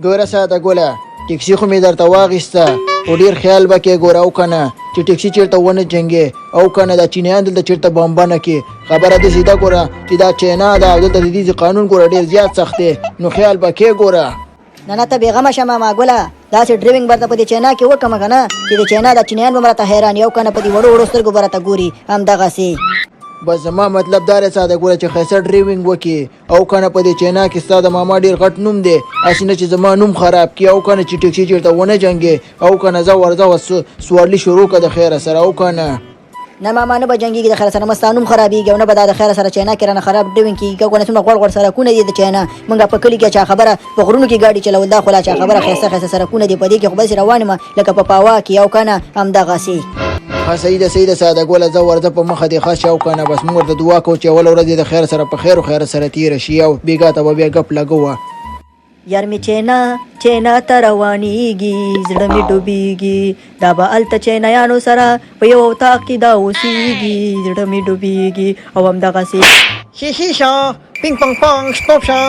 ګوره ساده ګله، ټیکسي خو مې درته واخیسته، خو ډېر خیال به کې ګوره او که نه چې ټیکسي چېرته ونه جنګې او که نه دا چینیان دلته چېرته بمبه نه کې. خبره داسې ده ګوره چې دا چینا ده او دلته د دې قانون ګوره ډېر زیات سخت دی، نو خیال به کې ګوره. نه نه، ته بېغمه شه ماما ګله، داسې ډریونګ به درته په دې چینا کې وکړم که نه چې د چینا دا چینیان به راته حیران یو که نه په دې وړو وړو سترګو به راته ګوري همدغسې. بس زما مطلب دا دی ساده ګوره چې ښایسته ډریونګ وکړې او کنه په دې چینا کې ستا د ماما ډیر غټ نوم دی، هسې نه چې زما نوم خراب کړي او کنه چې ټیکسي چېرته ونه جنګې او کنه ځه ورځه وس سوارلي شروع که د خیره سره او کنه. نه ماما، نه به جنګېږي د خیره سره، نه ستا نوم خرابېږي او نه به دا د خیره سره چینا کې رانه خراب ډریونګ کېږي. که کنه څومره غوړ غوړ سړکونه دي د چینا، مونږ په کلي کې چا خبره په غرونو کې ګاډي چلول، دا خو لا چا خبره ښایسته ښایسته سړکونه دي، په دې کې خو به داسې روان یم لکه په پاوا کې او کنه همدغسې. ښه صحیح ده، صحیح ده ساده ګله، ځه ورځه په مخه دې ښه شه او کنه بس موږ ورته دعا کوو چې اوله ورځ دې د خیر سره په خیر او خیرت سره تېره شي او بېګا ته به بیا ګپ لګوه. یار مې چینا چینا ته روانیږي، زړه مې ډوبیږي، دا به هلته چینایانو سره په یو اتاق کې دا اوسیږي، زړه مې ډوبیږي او همدغسې. شي شي شه پینګ پونګ پونګ سټوپ شه.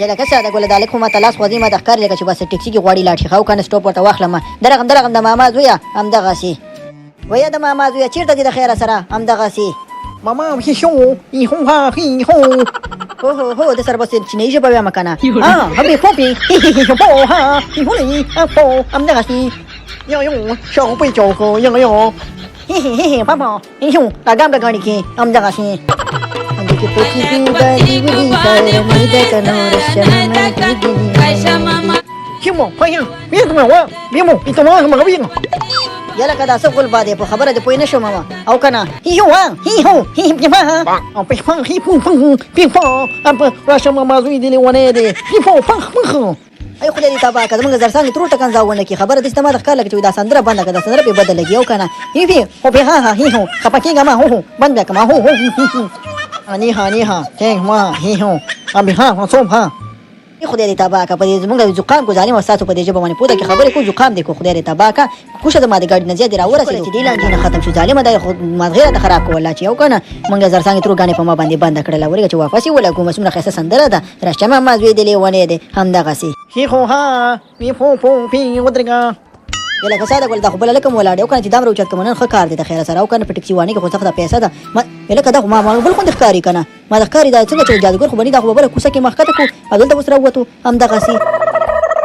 یا لکه ساده ګله، دا لږ خو ماته لاس خوځي، ماته ښکاري لکه چې بس ټیکسي کې غواړي لاړ شي. ښه او که نه سټوپ ورته واخلم. درغم درغم د ماما زویه همدغسې. ویه د ماما زویه چېرته دې د خیره سره همدغسې. ماما هی شو ای هو ها هی هو. هو هو هو، د سره بس چینایي ژبه وایم که نه. ها هبې پوپې هی هی هی پو ها هی هو لی پو همدغسې. یو یو شو پی چو کو یو یو. هی هی هی هی پاپا هی هو دا ګام ګاڼي کې همدغسې. یلکه دا څه غلبا دی، په خبره دې پوه نه شوم ما او که نه. هی هو هی هو هی پی پا او پی پا هی پو پو پی پا راشه ماما زوی دې لیونی دی پی پو پخ پخ. ای خدای دې تباه کړه، زمونږ زرڅانګې ترور ټکان ځاو ونه کړي. خبره داسې ته ما ته ښکار لکه چې دا سندره بنده کړه، دا سندره پرې بده لګي او که نه. هی پی هو پی ها ها هی هو خپه کېږه ما هو هو بند بیا کړه ما هو هو هی هی نی ها نی ها هی ما هی هو ابي ها ها څوم ها. ای خدای دې تباه کړه، په دې زمونږ زکام کو ظالم، ستاسو په دې ژبه باندې پوده کې خبرې کو زکام دې کو. خدای دې تباه کړه، کوشه زما د ګاډي نه زیات دې راورسېدو چې دې لانجې نه ختم شو. ظالمه دا خو مازغې راته خراب کړو والله چې او که نه مونږ زرڅانګې ترور ګانې په ما باندې بنده کړله. ورېږه چې واپس یې ولګوم، څومره ښایسته سندره ده، راشه ماما زوی دې لیونی دی همدغسې. هی هو ها پی پو پو پی ودرېږه. یله که ساده ګل، دا خو بله لکه مو ولاړ دی او که نه چې دامره اوچت کړم. نن ښه کار دی د خیره سره او که نه په ټکسي وانې کې خو سخته پیسه ده. ما یله که دا خو ما ما بل خوندې ښکاري که نه ما د ښکاري دا څنګه چې جادوګر خو به نه، دا خو به بله کوڅه کې ما ښکته کړو او دلته اوس راووتو همدغسې.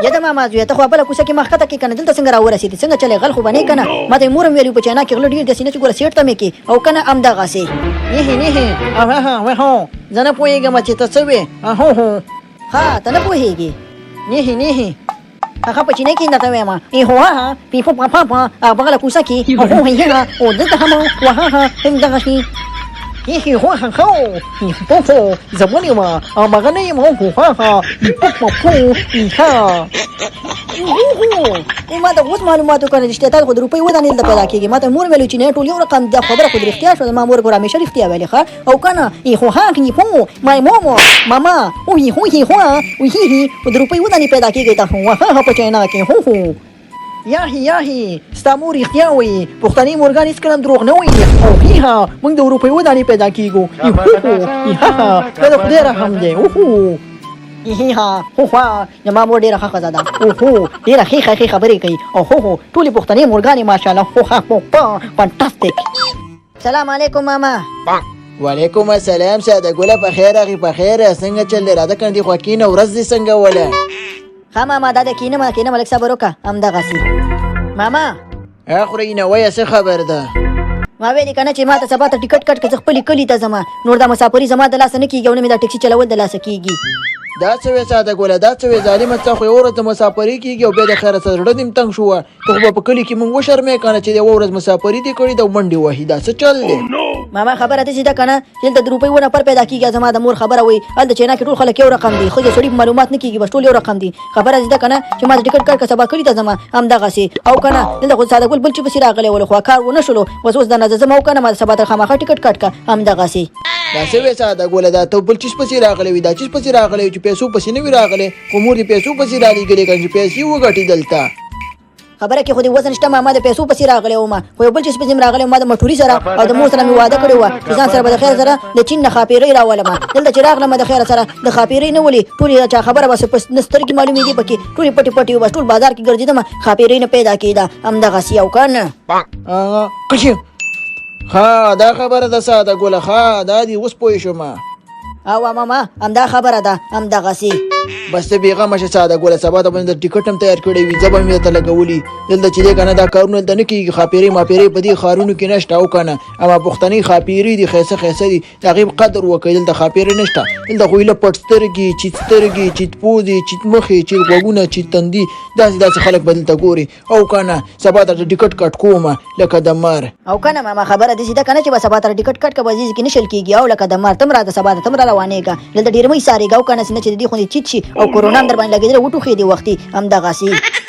یه د ماما زویه، ته خو بله کوڅه کې ما ښکته کړې که نه، دلته څنګه راورسېدې؟ څنګه چلې غل خو به نه که نه؟ ما ته یې مور هم ویلي وو په چینا کې غله ډېر دي، هسې نه چې ګوره سیټ ته مې کې او که نه همدغسې. نیهی نیهی اوهه وهو زه نه پوهېږم چې ته څه وې اهو هو. ها ته نه پوهېږې؟ نیهی نیهی. هغه په چینه کې درته وایم ای هو ها پی پو پا پا پا هغه بغله کوڅه کې او هو هی ها او دلته هم وها ها هم دغسې. هی هی هو ها هو هی پو پو زه ولې وم او هغه نه یم هو ها ها هی پو پو پو هی ها. هو هو، ما ته اوس معلومات وکړه چې تا خو د روپۍ ودانې دلته پیدا کېږي. ما ته مور ویلو چې نه ټول یو رقم دا خبره خو د رښتیا شوه، زما مور ګوره همیشه رښتیا ویلې. ښه او که نه ای خو ها هی پو مای مو مو ماما او هی هو هی هو او هی هی او د روپۍ ودانې پیدا کېږي تاسو وها ها په چینا کې هو هو. یاهی یاهی ستا مور رښتیا وایي، پښتنې مورګان هېڅکله هم دروغ نه وایي. او هی ها موږ د روپۍ ودانې پیدا کېږو. ای هو هو ای ها ها دا د خدای رحم دی. اوهو. هی هی ها هو ها زما مور ډېره ښه ښځه ده. او هو ډېره ښې ښې خبرې کوي. او هو هو ټولې پښتنې مورګانې ماشاءالله هو ها هو پا فانټاسټیک. سلام علیکم ماما. وعلیکم السلام ساده ګله، په خیر راغی په خیر. څنګه چل دی؟ راځه کنه دې خوا کښېنه. ورځ دې څنګه وله؟ ښه ماما، دا دی کښېنم کښېنم، لږ صبر وکړه همدغسې ماما. ها خورینه وایه څه خبر ده؟ ما ویلې که نه چې ما ته سبا ته ټکټ کټ که زه خپلې کلي ته ځم، نور دا مسافري زما د لاسه نه کېږي او نه مې دا ټکسي چلول د لاسه کېږي. دا څه وې ساده ګله، دا څه وې ظالمه؟ ته خو یوه ورځ د مسافري کېږي او بیا د خیره سره زړه دې هم تنګ شوه. ته خو به په کلي کې مونږ وشرمې که نه چې یوه ورځ مسافري دې کړې ده او منډې وهي، دا څه چل دی؟ ماما خبره داسې ده که نه چې دلته د روپۍ ونه پر پیدا کېږي. زما د مور خبره وایي هلته چینا کې ټول خلک یو رقم دي، ښځې سړي په معلومات نه کېږي، بس ټول یو رقم دي. خبره داسې ده که نه چې ما د ټکټ کړ که سبا کلي ته ځم همدغسې او که نه دلته خو ساده ګل بل چې پسې راغلی ول خو کار ونه شولو. بس اوس درنه زه ځم او که نه ما سبا ته خامخا ټکټ کټ که همدغسې. دا څه وې ساده ګله، دا ته بل چیز پسې راغلی وي، دا چیز پسې راغلی وي چې پیسو پسې نه وي راغلی، خو مور دې پیسو پسې رالیږلې که چې پیسې وګټي دلته. خبره کې خو دې وزن شته ماما د پیسو پسې راغلی وم خو یو بل چیز پسې هم راغلی وم. ما د مټوري سره او د مور سره مې وعده کړې وه چې ځان سره به د خیر سره د چین نه ښاپېرۍ راولم. دلته چې راغلم د خیره سره د ښاپېرۍ نه ولي ټولې د چا خبره بس په نه سترګې معلومېدې پکې ټولې پټې پټې وې، بس ټول بازار کې ګرځېدم ښاپېرۍ نه پیدا کېده همدغسې او که نه. قشي ښه دا خبره ده ساده ګله، ښه دا دي اوس پوه شوم. او ماما همدا خبره ده همدغسې. بس ته بېغمه شه ساده ګله، سبا ته به مې د ټکټ هم تیار کړی وي، زه به مې درته لګولي. دلته چې دی که نه دا کارونه دلته نه کېږي، ښاپېرۍ ماپېرۍ په دې ښارونو کې نشته او که نه اما پښتنې ښاپېرۍ دي، ښایسته ښایسته دي، د هغې قدر وکړئ. دلته ښاپېرۍ نشته، دلته خو ایله پټ سترګې، چیت سترګې، چیت پوزې، چیت مخې، چیت غوږونه، چیت تندي، داسې داسې خلک به دلته ګوري او که نه. سبا ته ټکټ کټ کوم لکه د مر. او که نه ماما خبره داسې ده که نه چې به سبا ته ټکټ کټ که به دې کې نه شل کېږي او لکه د مر تم راځه سبا ته تم را روانېږه، دلته ډېر مه ایسارېږه او که نه چې نه چې د دې خوندې چیت شي او کورونا هم در باندې لګېدلې وټوخېدې وختي همدغسې.